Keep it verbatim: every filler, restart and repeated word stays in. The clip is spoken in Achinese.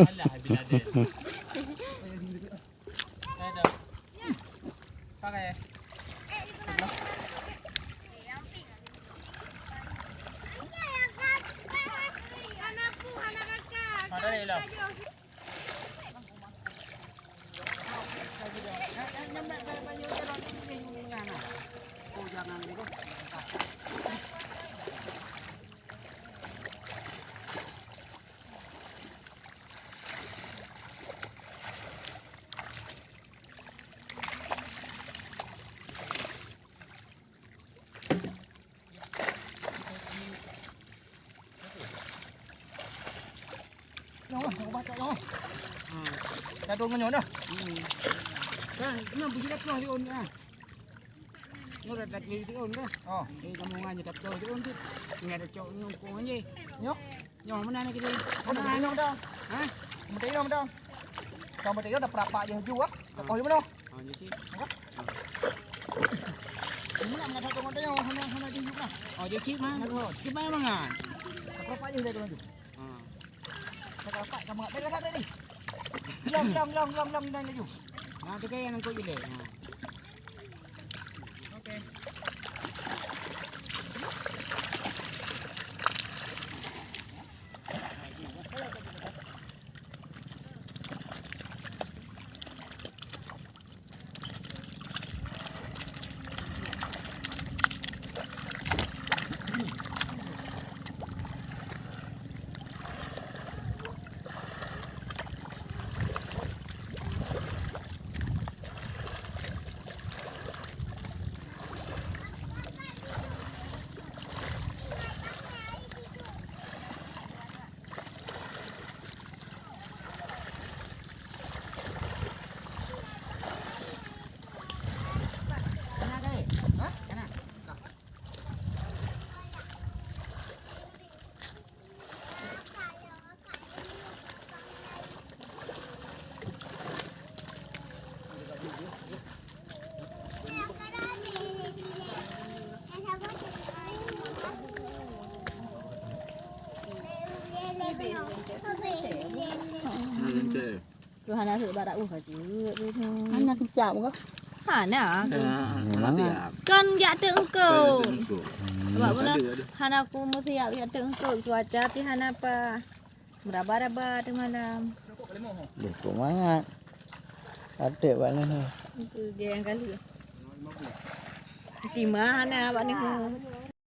Alah, Bin Laden. Ayo, dah. Pakai. Ada ni lah. Nyoe, nyoe, nyoe. Hmm. Dah turun nyoe dah. Hmm. Dah, nyoe bujur dah keluar di on dah. Nyoe dah, dah kiri di on dah. Oh. Eh, kamu nganya dah keluar di on tu. Ngai dah cok nyoe kong aja. Nyoe? Nyoe mana ni kita? Mana? Mana nyoe dah? Hah? Mesti nyoe dah. Kamu tengok dah perapak je ju ah. Tokoh di mana? Oh, je cik. Apa? Mana nak tengok tengok hana hana ju juga. Oh, je cik mah. Cik mah mangan. Perapak je dah tu. Ha. Kalau tak, kamu tak ada tadi. Long, long, long, long, long, dan laju. Nah, tu kan yang nangkut je deh. Ha. Okey. Tu hana seubat dak uh ka jeuet tu. Hana keucap ke? Hana. Hana, hana siap. Kan jak teuk eungkôt. Kan jak teuk eungkôt. Sebab bunoe hana ku meusiap jak teuk eungkôt, cuaca pih hana paih. Meuraba-raba teuk malam. Beuh, kok mangat. Até bak nyoe. Itu dia yang kali. Tima hana bak nyoe.